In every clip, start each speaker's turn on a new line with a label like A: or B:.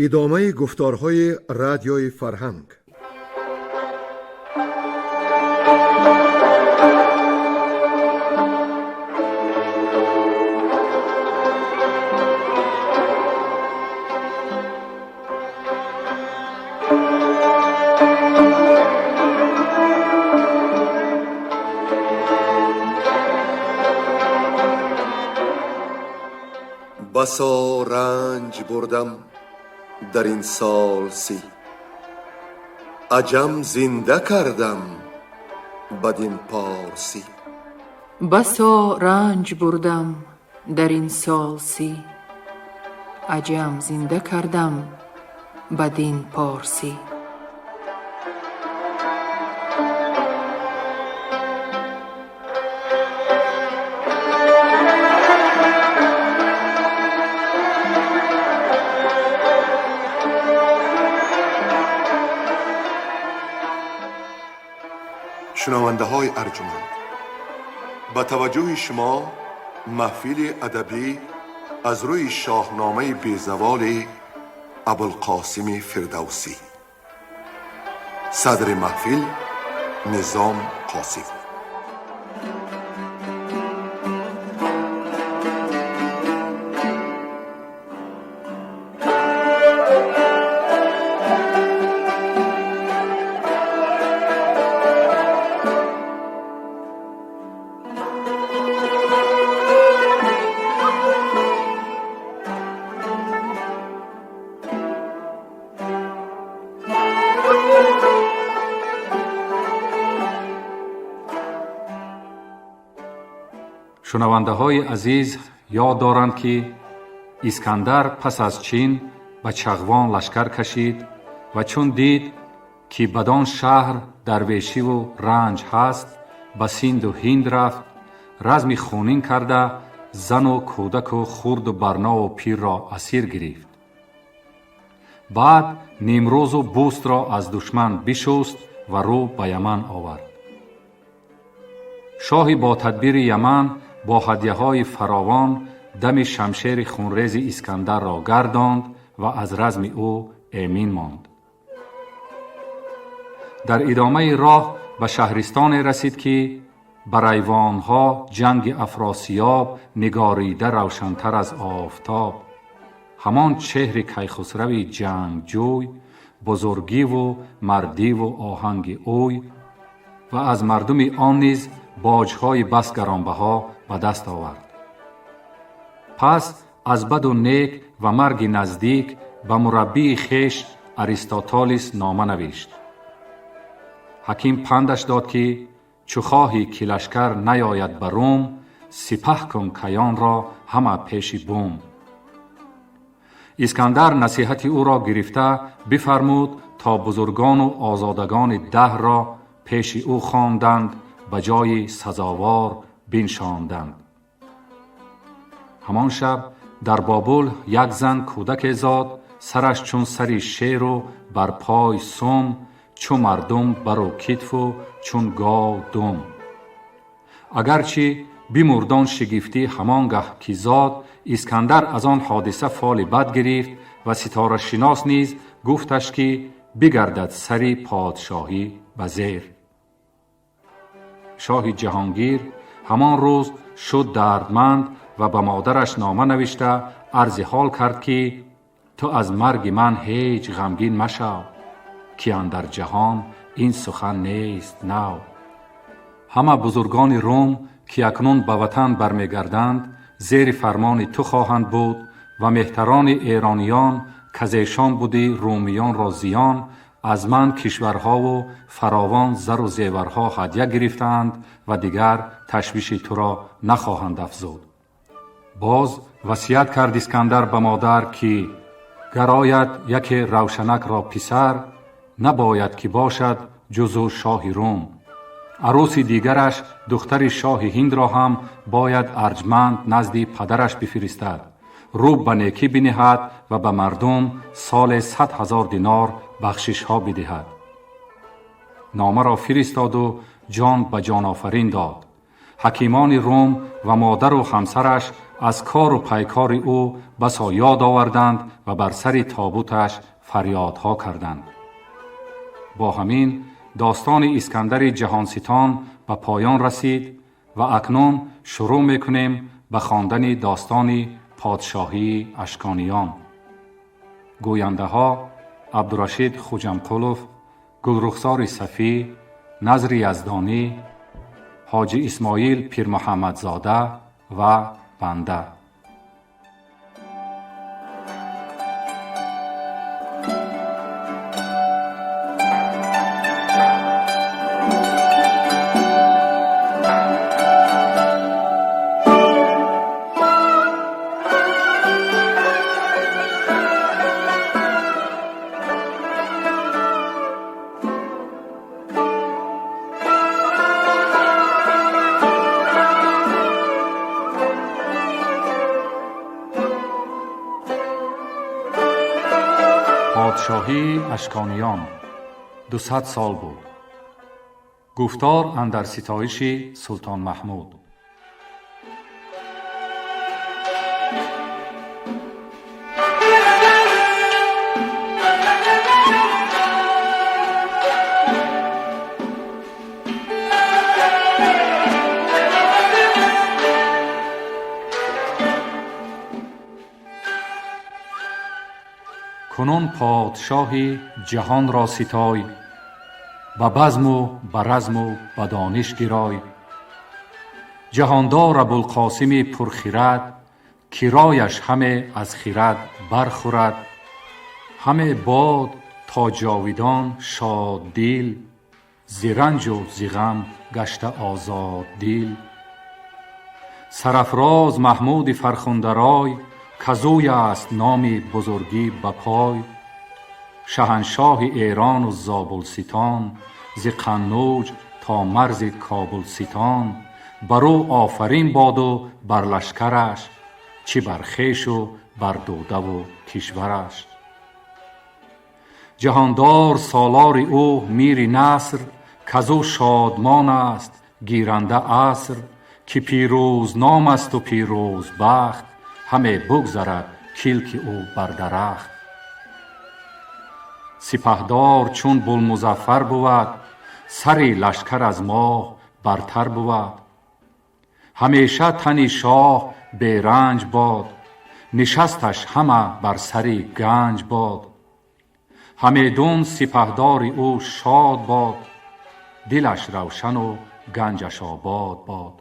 A: Идомаи гуфторҳои Радиои Фарҳанг. Басо ранҷ бурдам дар ин сол 30, аҷам зинда кардам бадин порсӣ.
B: Басо ранҷ бурдам дар ин сол 30, аҷам зинда кардам бадин порсӣ.
A: Шунавандаҳои арҷуманд, ба таваҷҷӯҳи шумо маҳфили адабӣ аз рӯи шоҳномаи безаволи Абулқосими Фирдавсӣ. Садри маҳфил Низом Қосим.
C: Шунавандаҳои азиз ёд доранд, ки Искандар пас аз Чин ба Чағвон лашкар кашид ва чун дид, ки бадон шаҳр дарвешиву ранҷ ҳаст, ба Синду Ҳинд рафт, разми хунин карда, зану кӯдаку хурду барнову пирро асир гирифт. Баъд нимрӯзу Бустро аз душман бишуст ва рӯ ба Яман овард. Шоҳи бо тадбири Яман бо ҳадяҳои фаровон дами шамшери хунрези Искандарро гардонд ва аз разми ӯ эмин монд. Дар идомаи роҳ ба шаҳристоне расид, ки бар айвонҳо ҷанги Афросиёб нигорида равшантар аз офтоб. Ҳамон чеҳри Кайхусрави ҷангҷӯй, бузургиву мардиву оҳанги ӯй ва аз мардуми он низ боҷҳои бас гаронбаҳо ба даст овард. Пас аз баду нек ва марги наздик ба мураббии хеш Аристотолис нома навишт. Ҳаким пандаш дод, ки чу хоҳӣ ки лашкар наёяд ба Рум, сипаҳ кун каёнро ҳама пеши бум. Искандар насиҳати ӯро гирифта бифармуд, то бузургону озодагони даҳрро пеши ӯ хонданд, ба ҷои сазовор биншонданд. Ҳамон шаб дар Бобул як зан кӯдаке зод, сараш чун сари шеру бар пой сум, чу мардум бару китфу чун гов дум. Агарчи бимурдон шигифтӣ ҳамон гаҳ ки зод, Искандар аз он ҳодиса фоли бад гирифт ва ситорашинос низ гуфташ, ки бигардад сари подшоҳӣ ба зер. Шоҳи ҷаҳонгир ҳамон рӯз шуд дардманд ва ба модараш нома навишта арзи ҳол кард, ки ту аз марги ман ҳеҷ ғамгин машав, ки андар ҷаҳон ин сухан нест нав. Ҳама бузургони Рум, ки акнун ба ватан бармегарданд, зери фармони ту хоҳанд буд ва меҳтарони эрониён, казешон буди румиёнро зиён, аз ман кишварҳову фаровон зару зеварҳо ҳадя гирифтаанд ва дигар ташвиши туро нахоҳанд афзуд. Боз васият кард Искандар ба модар, ки гарояд яке Равшанакро писар, набояд ки бошад ҷузу шоҳи Рум. Арӯси дигараш духтари шоҳи Ҳиндро ҳам бояд арҷманд назди падараш бифиристад, рӯ ба некӣ биниҳад ва ба мардум соле 100 000 динор бахшишҳо бидиҳад. Номаро фиристоду ҷон ба ҷонофарин дод. Ҳакимони Рум ва модару ҳамсараш Аз кору пайкори ӯ басо ёд оварданд ва бар сари тобуташ фарёдҳо карданд. Бо ҳамин достони Искандари Ҷаҳонситон ба поён расид ва акнун шурӯъ мекунем ба хондани достони подшоҳии Ашкониён. Гӯяндаҳо Абдурашид Хуҷамқулов, Гулрухсори Сафӣ, Назри Яздонӣ, Ҳоҷи Исмоил Пирмуҳаммадзода ва банда. Подшоҳии Ашкониён 200 сол буд. Гуфтор андар ситоиши Султон Маҳмуд. Кунун подшоҳи ҷаҳонро ситой, ба базму ба разму ба дониш гирой. Ҷаҳондор Абулқосими пурхирад, ки рояш ҳаме аз хирад бархӯрад. Ҳаме бод то ҷовидон шоддил, зи ранҷу зи ғам гашта озоддил. Сарафроз Маҳмуди фархундарой, казӯй аст номи бузургӣ ба пой. Шаҳаншоҳи Эрону Зобулситон, зи Қаннуҷ то марзи Кобулситон, бар ӯ офарин боду бар лашкараш, чӣ бар хешу бар дудаву кишвараш. Ҷаҳондор солори ӯ мири Наср, казӯ шодмон аст гиранда аср, ки пирӯзном асту пирӯзбахт, ҳаме бугзарад килки ӯ бар дарахт. Сипаҳдор чун Булмузаффар бувад, сари лашкар аз моҳ бартар бувад. Ҳамеша тани шоҳ беранҷ бод, нишасташ ҳама бар сари ганҷ бод. Ҳамедун сипаҳдори ӯ шод бод, дилаш равшану ганҷаш обод бод.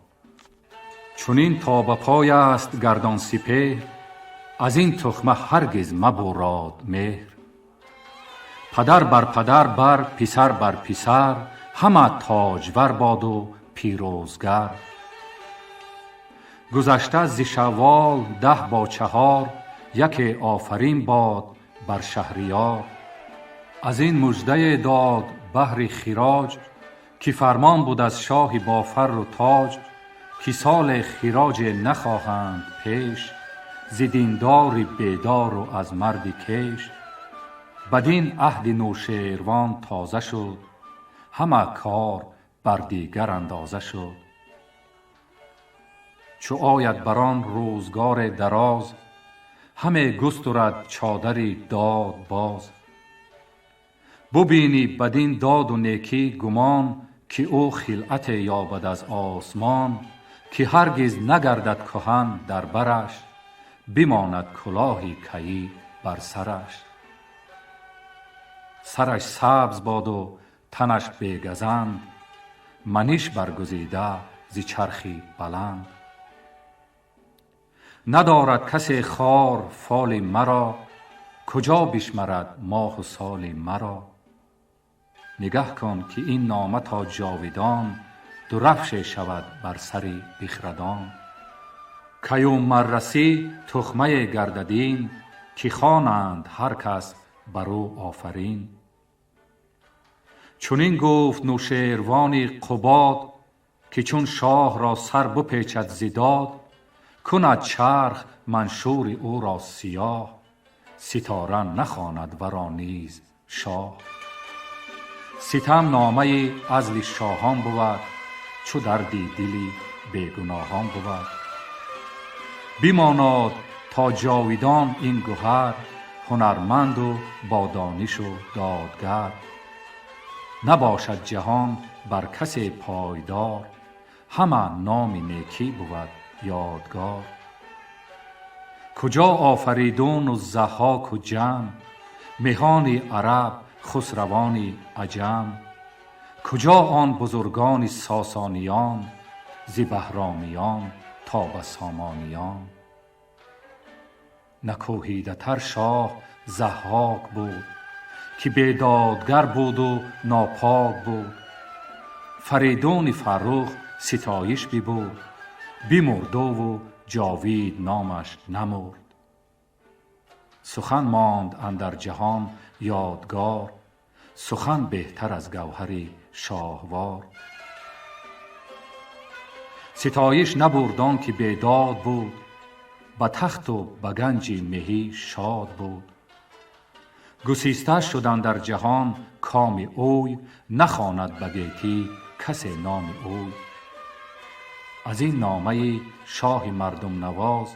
C: Чунин то ба пой аст гардон сипеҳр, аз ин тухма ҳаргиз мабурод меҳр. Падар бар падар бар писар бар писар, ҳама тоҷвар боду пирӯзгар. Гузашта зи Шаввол 10 бо 4, яке офарин бод бар шаҳриёр. Аз ин муждае дод баҳри хироҷ, ки фармон буд аз шоҳи бо фарру тоҷ, ки соли хироҷе нахоҳанд пеш, зи диндори бедору аз марди кеш. Бадин аҳди Нӯшервон тоза шуд, ҳама кор бар дигар андоза шуд. Чу ояд бар он рӯзгори дароз, ҳаме густурад чодари дод боз. Бубинӣ бадин доду некӣ гумон, ки ӯ хилъате ёбад аз осмон, ки ҳаргиз нагардад кӯҳан дар бараш, бимонад кулоҳи кайӣ бар сараш. Сараш сабз боду танаш бегазанд, маниш баргузида зи чархи баланд. Надорад касе хор фоли маро, куҷо бишмарад моҳу соли маро. Нигаҳ кун ки ин нома то ҷовидон, дурафше шавад бар сари бихрадон. Каюмаррасӣ тухмае гардадин, ки хонанд ҳар кас бар ӯ офарин. Чунин гуфт Нӯшервони Қубод, ки чун шоҳро сар бупечад зи дод, кунад чарх маншури ӯро сиёҳ, ситора нахонад варо низ шоҳ. Ситам номаи азли шоҳон бувад, чу дарди дили бегуноҳон бувад. Бимонад то ҷовидон ин гуҳар, ҳунарманду бо донишу додгар. Набошад ҷаҳон бар касе пойдор, ҳама номи некӣ бувад ёдгор. Куҷо Офаридуну Заҳҳоку Ҷам, меҳони араб, хусравони аҷам? Куҷо он бузургони Сосониён, зи Баҳромиён то ба Сомониён? Накӯҳидатар шоҳ Заҳҳок буд, ки бедодгар буду нопок буд. Фаридуни Фаррух ситоиш бибурд, бимурдуву ҷовид номаш намурд. Сухан монд андар ҷаҳон ёдгор, сухан беҳтар аз гавҳари шоҳвор. Ситоиш набурд он ки бедод буд, ба тахту ба ганҷи меҳӣ шод буд. Гусиста шуд андар ҷаҳон коми ӯй, нахонад ба гетӣ касе номи ӯй. Аз ин номаи шоҳи мардумнавоз,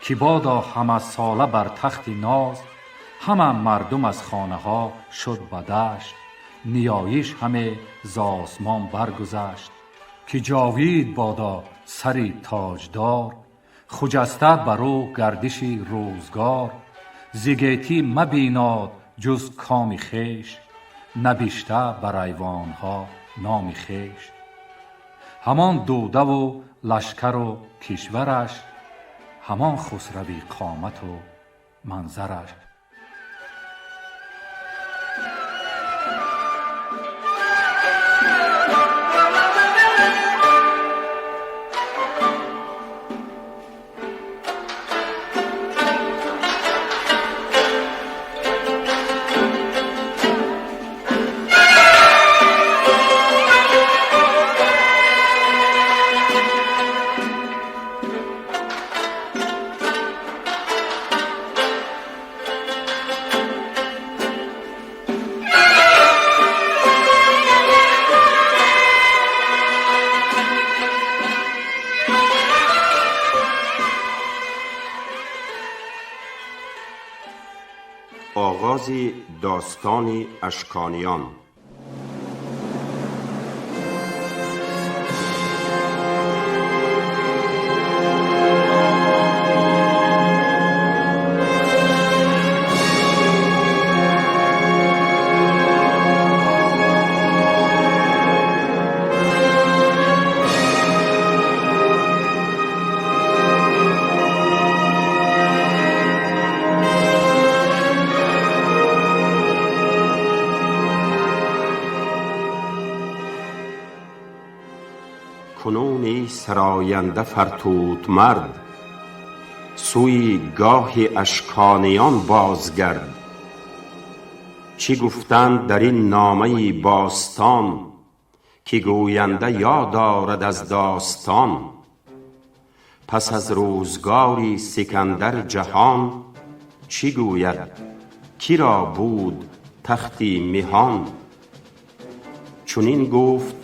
C: ки бодо ҳамасола бар тахти ноз, ҳама мардум аз хонаҳо шуд ба дашт, ниёиш ҳаме з осмон баргузашт, ки ҷовид бодо сари тоҷдор, хуҷаста бар ӯ гардиши рӯзгор. Зи гетӣ мабинод ҷуз коми хеш, набишта бар айвонҳо номи хеш. Ҳамон дудаву лашкару кишвараш, ҳамон хусрави қомату манзараш.
D: Оғози достони Ашкониён. Кунун эй сароянда фартут мард, сӯи гоҳи Ашкониён бозгард. Чӣ гуфтанд дар ин номаи бостон, ки гӯянда ёд орад аз достон? Пас аз рӯзгори Сикандар ҷаҳон, чӣ гӯяд, киро буд тахти меҳон? Чунин гуфт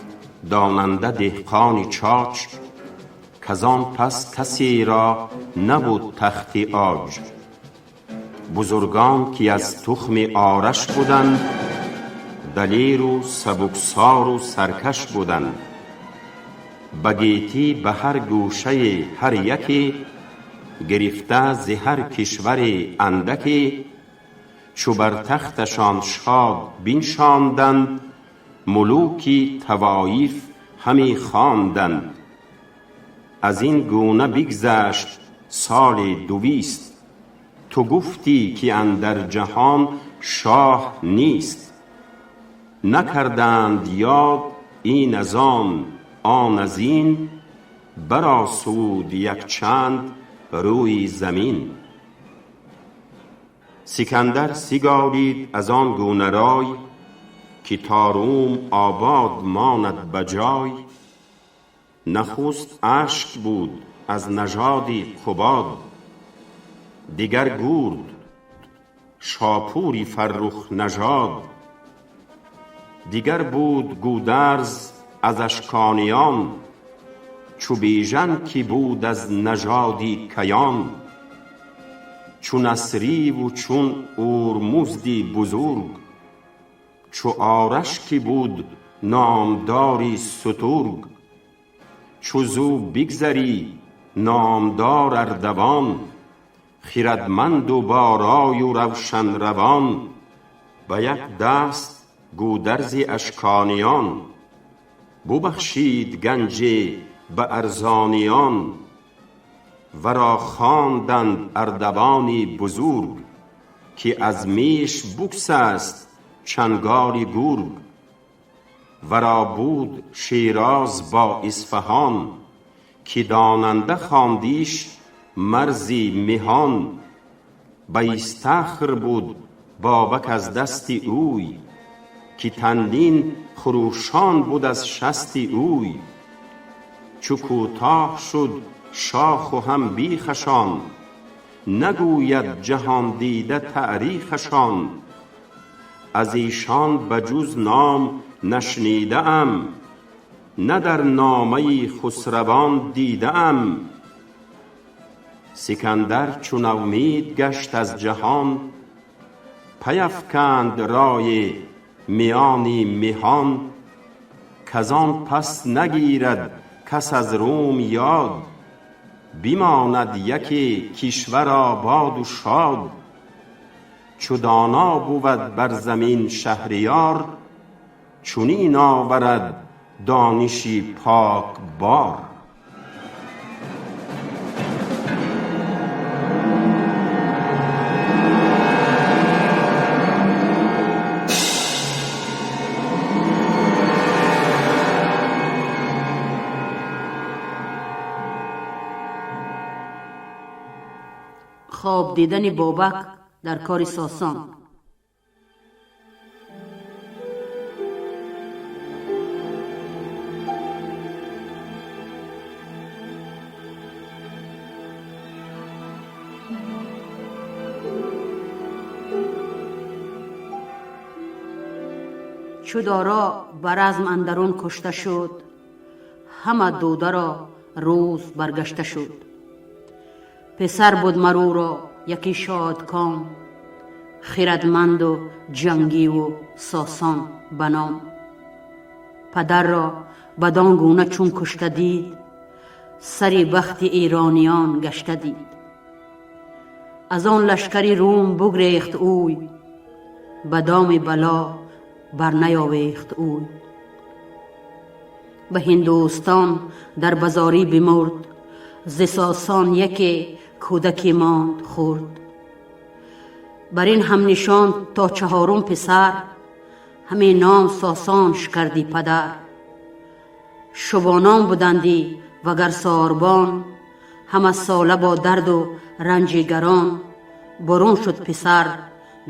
D: донанда деҳқони Чоч, казон пас касеро набуд тахти оҷ. Бузургон ки аз тухми Ораш буданд, далеру сабуксору саркаш буданд. Ба гетӣ ба ҳар гӯшае ҳар яке, гирифта зи ҳар кишваре андаке, чу бар тахташон шод биншонданд, мулуки тавоиф ҳаме хонданд. Аз ин гуна бигзашт соли 200, ту гуфтӣ ки андар ҷаҳон шоҳ нест. Накарданд ёд ин аз он, он аз ин, баросуд якчанд рӯи замин. Сикандар сигалид аз он гуна рой, ки то Рум обод монад ба ҷой. Нахуст Ашк буд аз нажоди Қубод, дигар Гурд Шопури фаррух нажод. Дигар буд Гударз аз Ашкониён, چو بیژن که بود از نژادی کیان، چو نصری و چون اورمزدی بزرگ، چو آرش که بود نامداری سترگ، چو زو بگذری نامدار اردوان، خردمند و با رای و روشن روان، به یک دست گودرز اشکانیان، ببخشید گنج به ارزانیان، ورا خواندند اردوانی بزرگ، که از میش بگسست چنگال گرگ. ورا بود شیراز با اصفهان، که داننده خواندیش مرزی مهان. به استخر بود بابک از دست اوی، که تنین خروشان بود از شست اوی. چو کوتاه شد شاخ و هم بیخشان، نگوید جهان دیده تاریخشان. از ایشان به جز نام نشنیده ام، نه در نامه خسروان دیده ام. سکندر چو نومید گشت از جهان، پیفکند رای میان مهان. کزان پس نگیرد کس از روم یاد، بماند یکی کشور آباد و شاد. چو دانا بود بر زمین شهریار، چنین آورد دانشی پاک بار.
E: خواب دیدن بابک در کار ساسان. چو دارا بر رزم اندرون کشته شد، همه دوده را روز برگشته شد. پسر بود مرو را یکی شادکام، خردمند و جنگی و ساسان بنام. پدر را بدان گونه چون کشته دید، سری بخت ایرانیان گشته دید. از آن لشکری روم بگریخت اوی، به دام بلا بر نیاویخت اوی. به هندوستان در بزاری بمرد، ز ساسان یکی کودکی ماند خرد. بر این هم نشان تا چهارم پسر، همی نام ساسانش کردی پدر. شبانان بودندی وگر ساربان، همه ساله با درد و رنج گران. برون شد پسر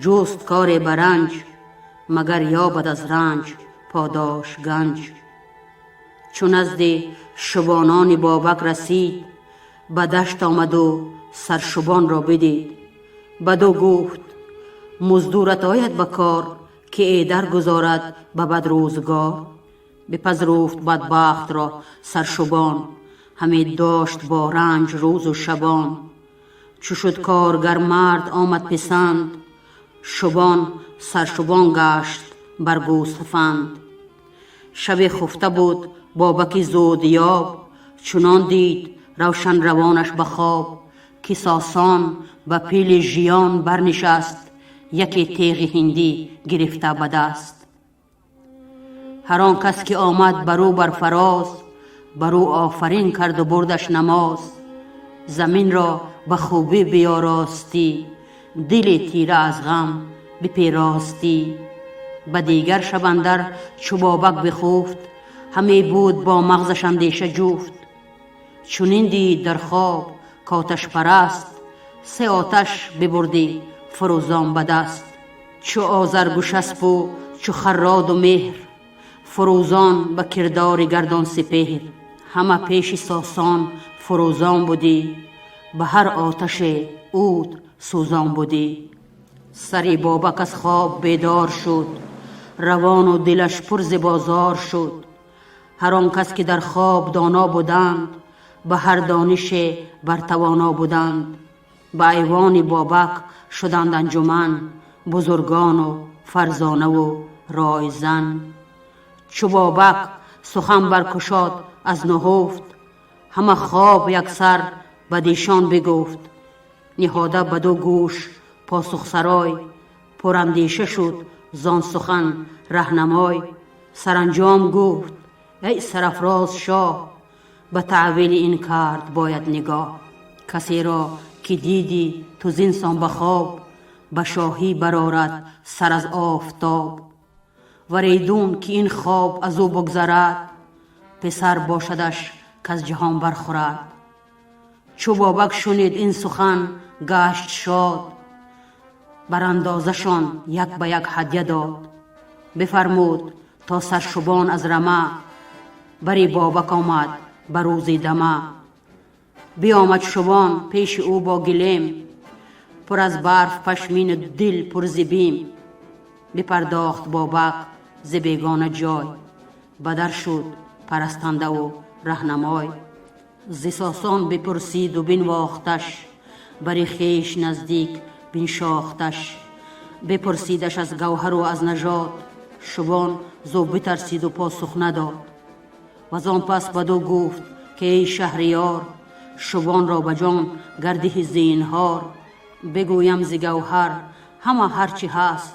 E: جست کار برنج، مگر یابد از رنج پاداش گنج. چون نزد شبانان بابک رسید، به دشت آمد و سرشبان را بدید. بدو گفت مزدورت آید به کار، که ایدر گذارد به بد روزگار. بپذرفت بدبخت را سرشبان، همی داشت با رنج روز و شبان. چو شد کارگر مرد آمد پسند، شبان سرشبان گشت بر گوسفند. شب خفته بود بابک زودیاب، چنان دید روشن روانش به خواب. که ساسان به پیل ژیان برنشست، یکی تیغ هندی گرفته به دست. هر آن کس که آمد برو بر فراز، برو آفرین کرد و بردش نماز. زمین را به خوبی بیاراستی، دل تیره از غم بپیراستی. به دیگر شب اندر چو بابک بخفت، همی بود با مغزش اندیشه جفت. چنین دید در خواب کآتش پرست، سه آتش ببردی فروزان به دست. چو آذرگشسپ و چو خراد و مهر، فروزان به کردار گردان سپهر. همه پیش ساسان فروزان بودی، به هر آتش عود سوزان بودی. سری بابک از خواب بیدار شد، روان و دلش پر ز بازار شد. هر آن کس که در خواب دانا بودند، Ба ҳар донише бар тавоно буданд. Ба айвони Бобак шуданд анҷуман, бузургону фарзонаву ройзан. Чу Бобак сухан баркушод аз нуҳуфт, ҳама хоб яксар бадишон бигуфт. Ниҳода баду гӯш посухсарой, пурандеша шуд зон сухан раҳнамой. Саранҷом гуфт: эй сарафроз шоҳ, ба таъвили ин кард бояд нигоҳ. Касеро ки дидӣ ту зинсон ба хоб, ба шоҳӣ барорад сар аз офтоб. Варейдун ки ин хоб аз ӯ бигзарад, писар бошадаш каз ҷаҳон бархӯрад. Чу Бобак шунид ин сухан гашт шод, бар андозашон як ба як ҳадя дод. Бифармуд то саршубон аз рама, бари Бобак омад ба рӯзи дама. Биомад шубон пеши ӯ бо гилем, пур аз барф пашмину дил пур зи бим. Бипардохт Бобак зи бегона ҷой, бадар шуд парастандаву раҳнамой. Зи Сосон бипурсиду бинвохташ, бари хеш наздик биншохташ. Бипурсидаш аз гавҳару аз нажод, шубон зу битарсиду посух надод. Ваз он пас баду гуфт ки эй шаҳриёр, шубонро ба ҷон гардиҳи зинҳор. Бигӯям зи гавҳар ҳама ҳарчи ҳаст,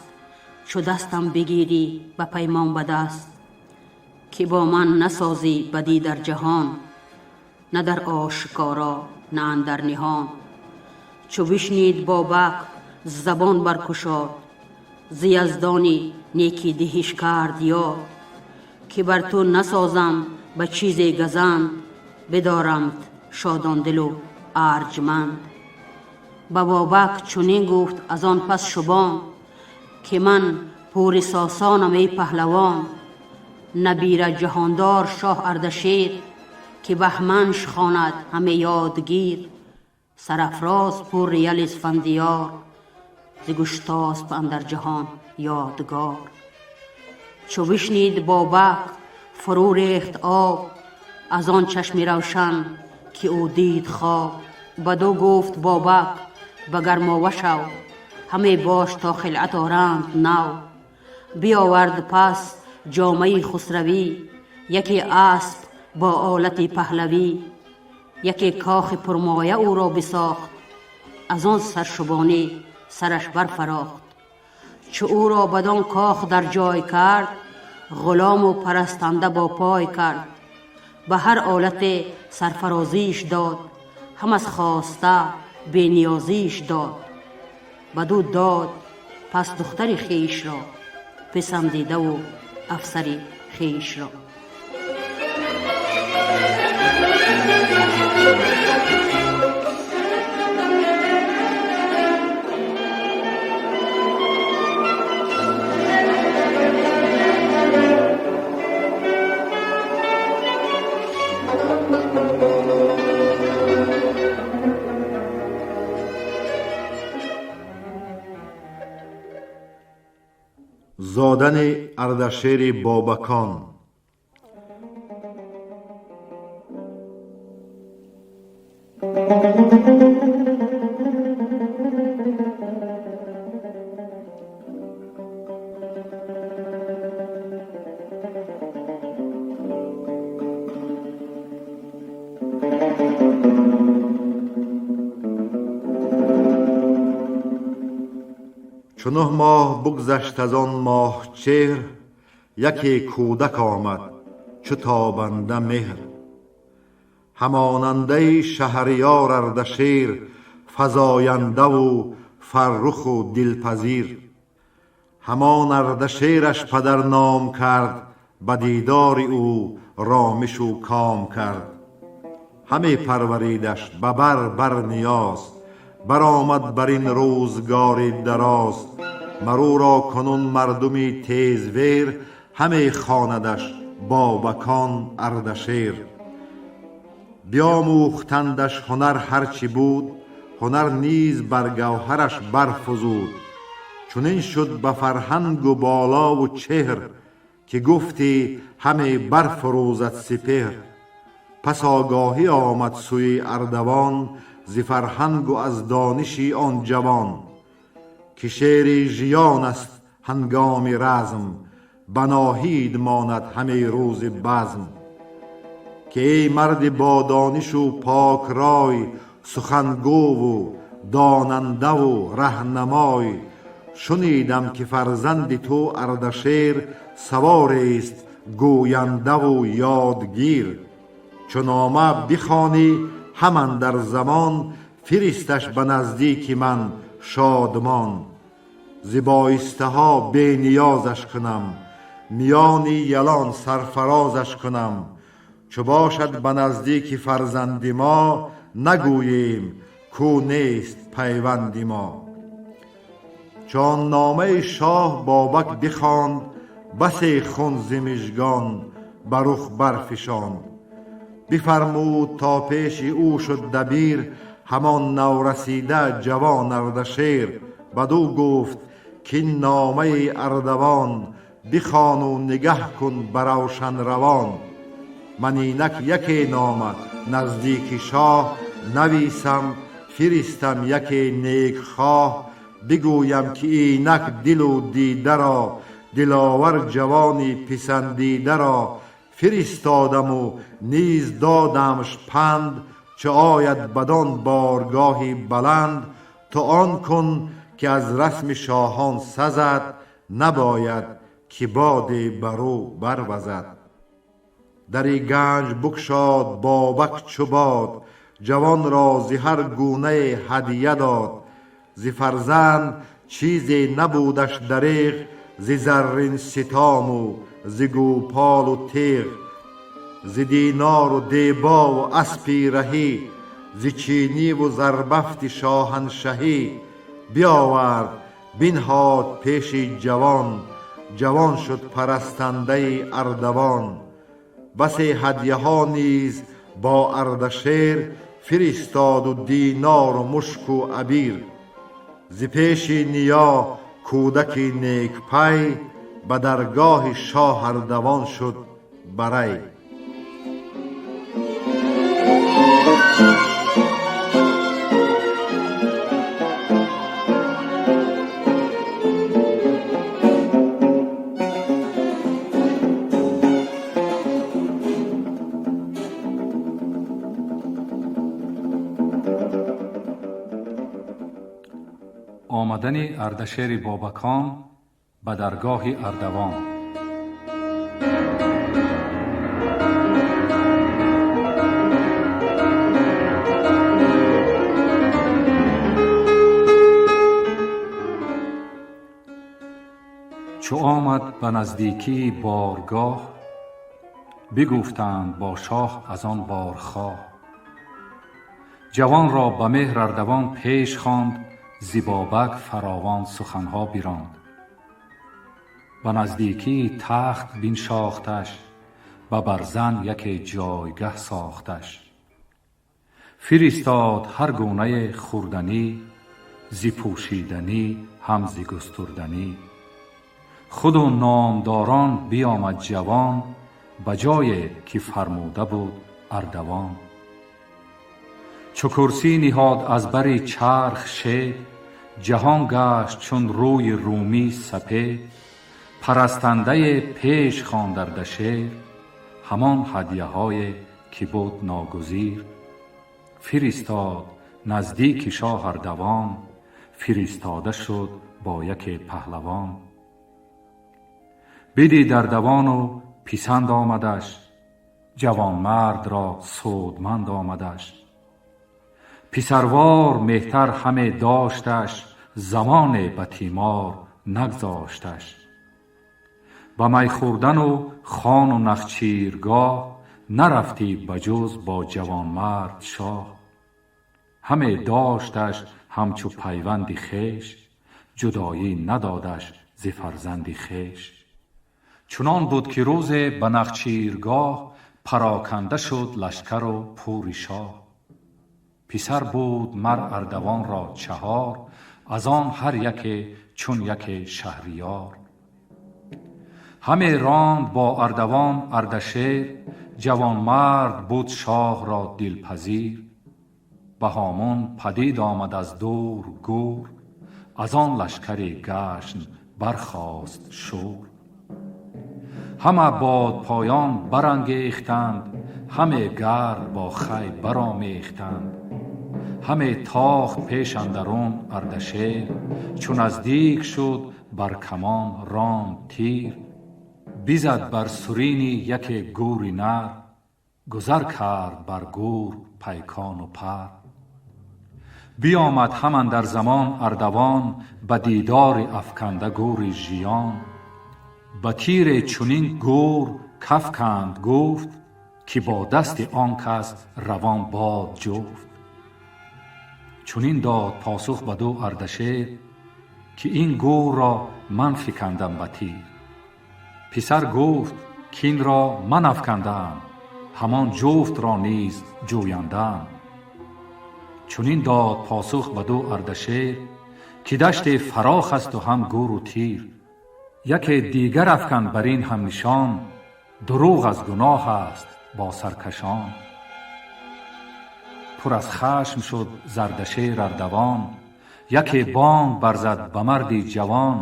E: чу дастам бигирӣ ба паймон ба даст. Ки бо ман насозӣ бадӣ дар ҷаҳон, на дар ошкоро на андар ниҳон. Чу бишнид Бобак забон баркушод, зи яздони некӣ диҳиш кард ёд. Ки бар ту насозам ба чизе газанд, бидорамт шодондилу арҷманд. Ба Бобак чунин гуфт аз он пас шубон, ки ман пури Сосонам эй паҳлавон. Набира ҷаҳондор шоҳ Ардашер, ки Баҳманш хонад ҳаме ёдгир. Сарафроз пури яли Исфандиёр, зи Гуштосп андар ҷаҳон ёдгор. Чу бишнид Бобак фурӯ рехт об, аз он чашми равшан ки ӯ дид хоб. Баду гуфт Бобак ба гармова шав, ҳаме бош то хилъат оранд нав. Биёвард пас ҷомаи хусравӣ, яке асп бо олати паҳлавӣ. Яке кохи пурмоя ӯро бисохт, аз он саршубонӣ сараш барфарохт. Чу ӯро бадон кох дар ҷой кард, ғулому парастанда бо пой кард. Ба ҳар олате сарфарозиш дод, ҳам аз хоста бениёзиш дод. Баду дод пас духтари хешро, писандидаву афсари хешро.
A: Зодани Ардашери Бобакон. Чу 9 моҳ бигзашт аз он моҳ чеҳр, яке кӯдак омад чу тобанда меҳр. Ҳамонандаи шаҳриёр Ардашер, фазояндаву фарруху дилпазир. Ҳамон Ардашераш падар ном кард, ба дидори ӯ ромишу ком кард. Ҳаме парваридаш ба бар бар ниёз, баромад бар ин рӯзгори дароз. Маруро кунун мардуми тезвер, ҳаме хонадаш Бобакон Ардашер. Биомӯхтандаш ҳунар ҳарчи буд, ҳунар низ бар гавҳараш барфузуд. Чунин шуд ба фарҳангу болову чеҳр, ки гуфтӣ ҳаме барфурӯзад сипеҳр. Пас огоҳӣ омад сӯи Ардавон зи фарҳанг ва аз дониши он ҷавон, ки шери жиён аст ҳангоми разм, ба Ноҳид монад ҳаме рӯзи базм. Ки эй марди бо донишу пок рой, сухангӯву донандаву раҳнамой, шунидам ки фарзанди ту Ардашер саворест гӯяндаву ёдгир. Чу нома бихонӣ ҳаман дар замон, фиристаш ба наздики ман шодмон. Зи боистаҳо бениёзаш кунам, миёни ялон сарфарозаш кунам. Чу бошад ба наздики фарзанди мо, нагӯем кӯ нест пайванди мо. Чун номаи шоҳ Бобак бихонд, басе хун зи мижгон ба рух барфишонд. Бифармуд то пеши ӯ шуд дабир, ҳамон наврасида ҷавон Ардашер. Бадӯ гуфт кин номаи Ардавон, бихону нигаҳ кун ба равшан равон. Ман инак яке нома наздики шоҳ нависам, фиристам яке некхоҳ. Бигӯям ки инак дилу дидаро, диловар ҷавони писандидаро фиристодаму низ додамш панд, чу ояд бадон боргоҳи баланд. То он кун ки аз расми шоҳон сазад, набояд ки боде бар ӯ барвазад. Дари ганҷ букшод Бобак чу бод, ҷавонро зи ҳар гунае ҳадия дод. Зи фарзанд чизе набудаш дареғ, зи заррин ситому зи гӯполу теғ, зи динору дебову аспи раҳӣ, зи чиниву зарбафти шоҳаншаҳӣ. Биёвард бинҳод пеши ҷавон, ҷавон шуд парастандаи Ардавон. Басе ҳадияҳо низ бо Ардашер фиристоду динору мушку абир. Зи пеши ниё кӯдаки некпай, ба даргоҳи шоҳ Ардавон шуд барай.
C: Омадани Ардашери Бобакон ба даргоҳи Ардавон. Чу омад ба наздикии боргоҳ, бигуфтанд бо шоҳ аз он борхоҳ. Ҷавонро ба меҳр Ардавон пеш хонд, зи Бобак фаровон суханҳо биронд. Ба наздикии тахт биншохташ, ба барзан яке ҷойгаҳ сохташ. Фиристод ҳар гунае хӯрданӣ, зи пӯшиданӣ ҳам зи густурданӣ. Худу номдорон биомад ҷавон, ба ҷое ки фармуда буд Ардавон. Чу курсӣ ниҳод аз бари чарх шед, ҷаҳон гашт чун рӯи румӣ сапед. Парастандае пеш хонд Ардашер, ҳамон ҳадияҳое ки буд ногузир. Фиристод наздики шоҳ Ардавон, фиристода шуд бо яке паҳлавон. Бидид Ардавону писанд омадаш, ҷавонмардро судманд омадаш. Писарвор меҳтар ҳаме дошташ, замоне ба тимор нагзошташ. Ба май хӯрдану хону нахчиргоҳ нарафтӣ ба ҷуз бо ҷавонмард шоҳ. Ҳаме дошташ ҳамчу пайванди хеш, ҷудоӣ надодаш зи фарзанди хеш. Чунон буд ки рӯзе ба нахчиргоҳ пароканда шуд лашкару пури шоҳ. Писар буд мар Ардавонро чаҳор, аз он ҳар яке чун яке шаҳриёр. Ҳаме ронд бо Ардавон Ардашер, Ҷавонмард буд шоҳро дилпазир. Ба ҳомун падид омад аз дур гӯр, аз он лашкари гашн бархост шӯр. Ҳама бодпоён барангехтанд, ҳаме гард бо хай баромехтанд. Ҳаме тохт пеш андарун Ардашер, чу наздик шуд бар камон ронд тир. Бизад бар сурини яке гӯри нар, гузар кард бар гӯр пайкону пар. Биомад ҳам андар замон Ардавон, ба дидори афканда гӯри жиён. Ба тире чунин гӯр каф канд гуфт, ки бо дасти он кас равон бод ҷуфт. Чунин дод посух баду Ардашер, ки ин гӯрро ман фикандам ба тир. Писар гуфт кин ро ман афкандаам, ҳамон ҷуфтро низ ҷӯяндаам. Чунин дод посух баду Ардашер, ки даште фарох асту ҳам гӯру тир. Яке дигар афкан бар ин ҳамнишон, дурӯғ аз гуноҳ аст бо саркашон. Пур аз хашм шуд Зардашер Ардавон, яке бонг барзад ба марди ҷавон.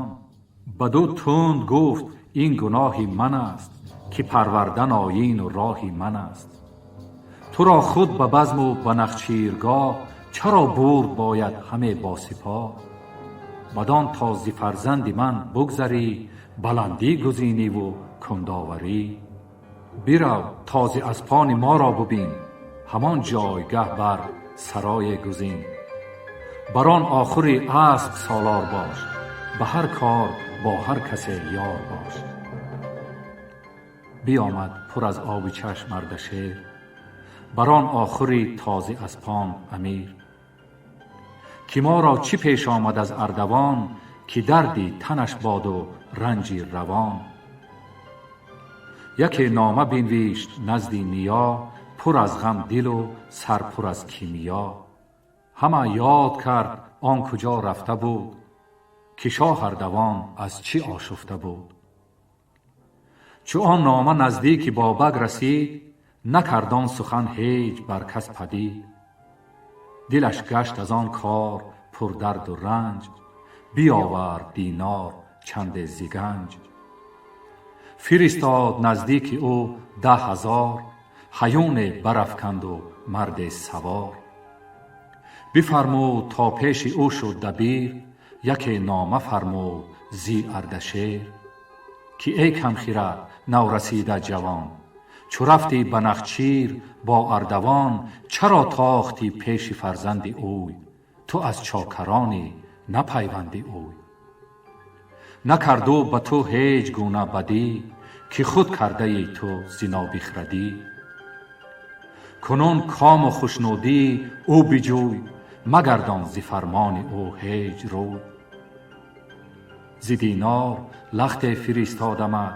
C: Баду тунд гуфт ин гуноҳи ман аст, ки парвардан оину роҳи ман аст. Туро худ ба базму ба нахчиргоҳ чаро бурд бояд ҳаме бо сипоҳ? Бадон то зи фарзанди ман бугзарӣ, баландӣ гузиниву кундоварӣ. Бирав то зи аспони моро бубин, ҳамон ҷойгаҳ бар сарое гузин. Бар он охури асп солор бош, ба ҳар кор бо ҳар касе ёр бош. Биомад пур аз оби чашм Ардашер, бар он охури тозӣ аспон амир. Ки моро чӣ пеш омад аз Ардавон, ки дарди танаш боду ранҷи равон. Яке нома бинвишт назди ниё, пур аз ғам дилу сар пур аз кимиё. Ҳама ёд кард он куҷо рафта буд, ки шоҳ Ардавон аз чӣ ошуфта буд. Чу он нома наздики Бобак расид, накард он сухан ҳеҷ бар кас падид. Дилаш гашт аз он кор пурдарду ранҷ, биёвард динор чанде зи ганҷ. Фиристод наздики ӯ 10,000, ҳаюне барафканду марде савор. Бифармуд то пеши ӯ шуд дабир, яке нома фармуд зи Ардашер. Ки эй камхирад наврасида ҷавон, чу рафтӣ ба Нахчир бо Ардавон, чаро тохтӣ пеши фарзанди ӯй? Ту аз чокаронӣ, на пайванди ӯй. Накард ӯ ба ту ҳеҷ гуна бадӣ, ки худ кардаи ту зи нобихрадӣ. Кунун кому хушнудии ӯ биҷӯй, магардон зи фармони ӯ ҳеҷ рӯй. Зи динор лахте фиристодамат,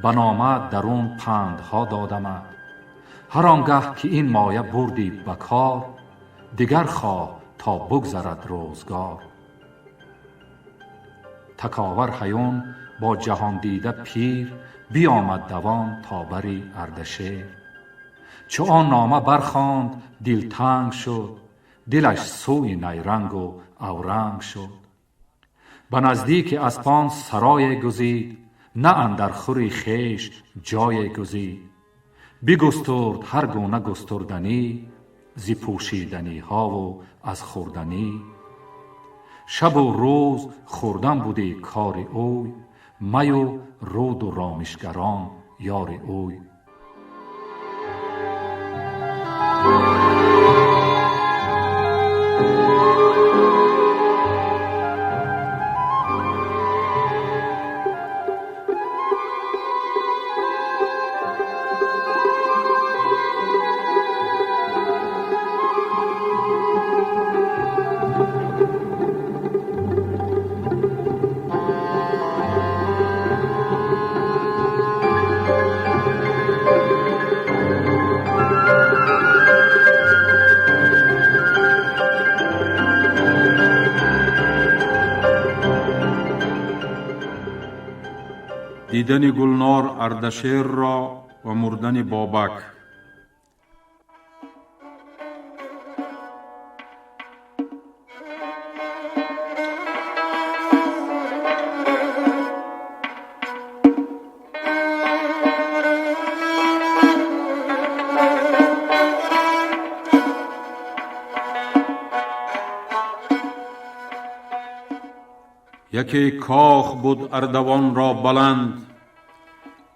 C: ба нома дарун пандҳо додамат. Ҳар он гаҳ ки ин моя бурдӣ ба кор, дигар хоҳ то бугзарад рӯзгор. Таковар ҳаюн бо ҷаҳондида пир, биомад давон то бари Ардашер. Чу он нома бархонд дилтанг шуд, дилаш сӯи найрангу авранг шуд. Ба наздики аспон сарое гузид, на андар хури хеш ҷое гузид. Бигустурд ҳар гуна густурданӣ, зи пӯшиданиҳову аз хӯрданӣ. Шабу рӯз хӯрдан буди кори ӯй, маю руду ромишгарон ёри ӯй.
F: Дидани Гулнор Ардашерро ва мурдани Бобак. Яке кох буд Ардавон ро баланд,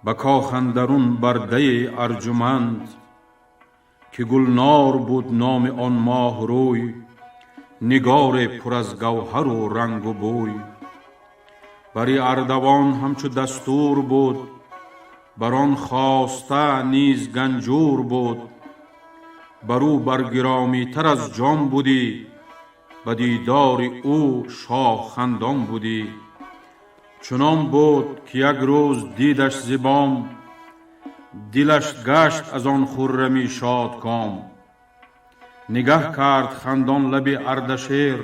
F: ба кох андарун бардаи арҷуманд, ки Гулнор буд номи он моҳрӯй, нигоре пур аз гавҳару рангу бӯй. Бари Ардавон ҳамчу дастур буд, бар он хоста низ ганҷур буд. Бар ӯ баргиромитар аз ҷон будӣ, ба дидори ӯ шоҳ хандон будӣ. Чунон буд, ки як рӯз дидаш зи бом, дилаш гашт аз он хуррамӣ шодком. Нигаҳ кард хандон лаби Ардашер,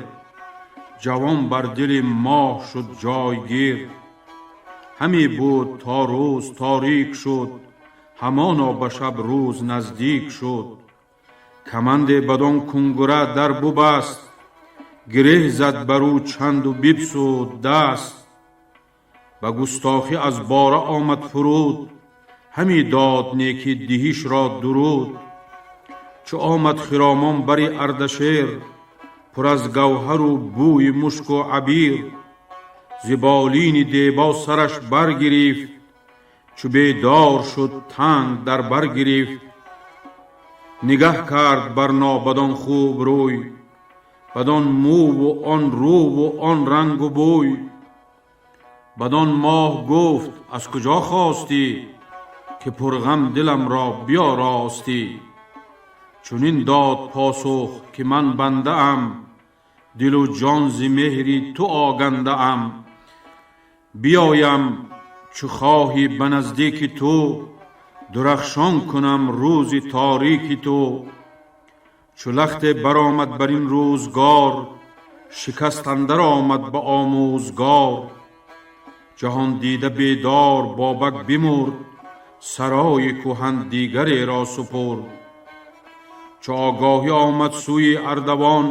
F: ҷавон бар дили моҳ шуд ҷойгир. Ҳаме буд то рӯз торик шуд, ҳамоно ба шаб рӯз наздик шуд. Каманде бадон кунгура дар бубаст, гиреҳ зад бар ӯ чанду бибсуд даст. Ба густохӣ аз бора омад фуруд, ҳаме дод некӣ диҳишро дуруд. Чу омад хиромон бари Ардашер, пур аз гавҳару бӯи мушку абир, зи болини дебо сараш баргирифт, чу бедор шуд танг дар бар гирифт. Нигаҳ кард барно бадон хуб рӯй, бадон мӯву он рӯву он рангу бӯй. Бадон моҳ гуфт: аз куҷо хостӣ, ки пурғам диламро биёростӣ? Чунин дод посух, ки ман бандаам, дилу ҷон зи меҳри ту огандаам. Биёям, чу хоҳӣ, ба наздики ту, дурахшон кунам рӯзи торики ту. Чу лахте баромад бар ин рӯзгор, шикаст андар омад ба омӯзгор. Ҷаҳондида бедор Бобак бимурд, сарои кӯҳан дигареро супурд. Чу огоҳӣ омад сӯи Ардавон,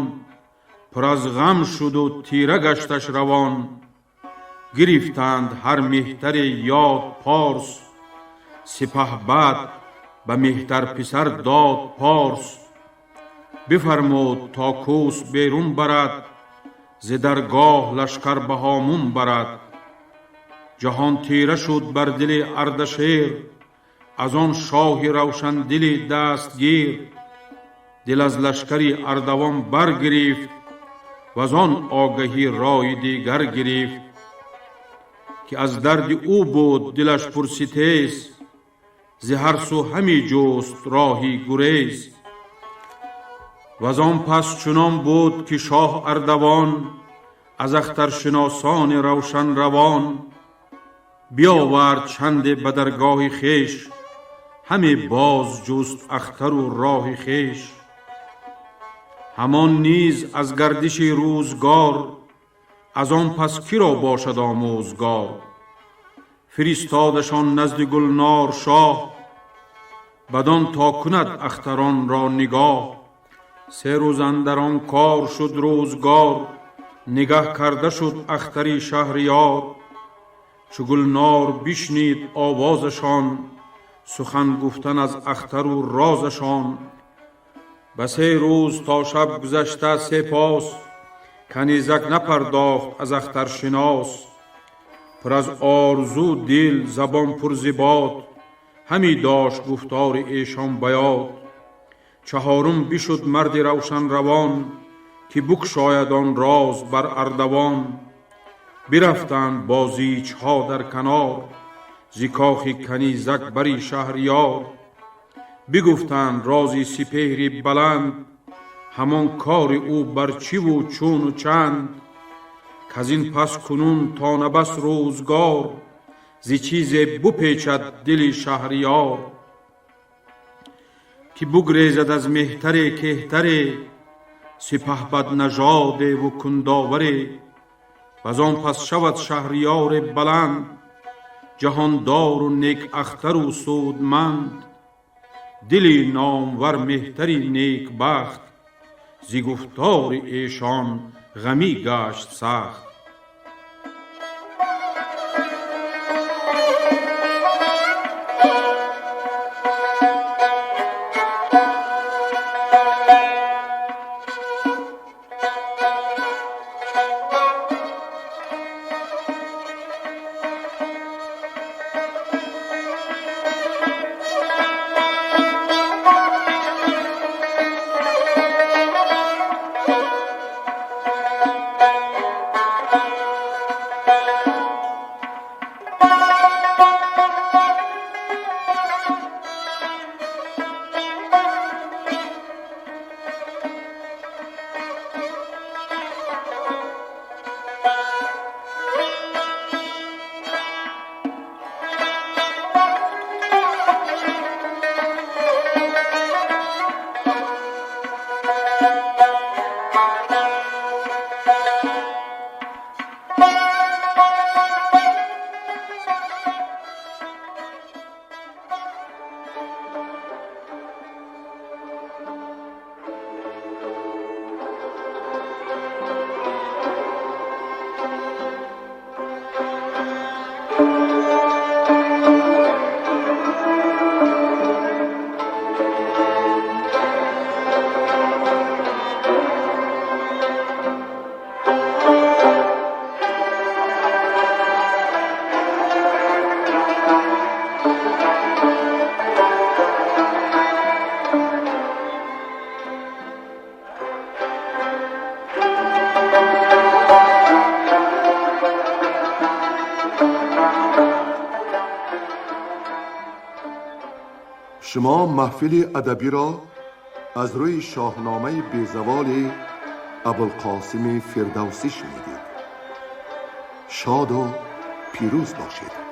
F: пур аз ғам шуду тира гашташ равон. Гирифтанд ҳар меҳтаре ёд порс, сипаҳбад ба меҳтар писар дод порс. Бифармуд то кӯс берун барад, зи даргоҳ лашкар ба ҳомун барад. Ҷаҳон тира шуд бар дили Ардашер, аз он шоҳи равшандили дастгир. Дил аз лашкари Ардавон баргирифт, ваз он огаҳӣ рои дигар гирифт. Ки аз дарди ӯ буд дилаш пурситез, зи ҳар сӯ ҳаме ҷуст роҳи гурез. Ваз он пас чунон буд, ки шоҳ Ардавон аз ахтаршиносони равшанравон биёвард чанде ба даргоҳи хеш, ҳаме боз ҷуст ахтару роҳи хеш. Ҳамон низ аз гардиши рӯзгор, аз он пас киро бошад омӯзгор? Фиристодашон назди Гулнор шоҳ, бадон то кунад ахтаронро нигоҳ. Се рӯз андар он кор шуд рӯзгор, нигаҳ карда шуд ахтари шаҳриёр. Чу Гулнор бишнид овозашон, сухан гуфтан аз ахтару розашон. Ба се рӯз то шаб гузашта се пос, канизак напардохт аз ахтаршинос. Пур аз орзу дил, забон пур зи бод, ҳаме дошт гуфтори эшон ба ёд. Чаҳорум бишуд марди равшанравон, ки букшояд он роз бар Ардавон. Бирафтанд бозичҳо дар канор, зи кохи канизак бари шаҳриёр. Бигуфтанд рози сипеҳри баланд, ҳамон кори ӯ бар чиву чуну чанд. Каз ин пас кунун то набас рӯзгор, зи чизе бупечад дили шаҳриёр. Ки бугрезад аз меҳтаре кеҳтаре, сипаҳбаднажодеву кундоваре. Ваз он пас шавад шаҳриёре баланд, ҷаҳондору некахтару судманд. Дили номвар меҳтари некбахт, зи гуфтори эшон ғамӣ гашт сахт.
G: Шумо маҳфили адабиро аз рӯи шоҳномаи безаволи Абулқосими Фирдавсӣ шунидед. Шоду пирӯз бошед.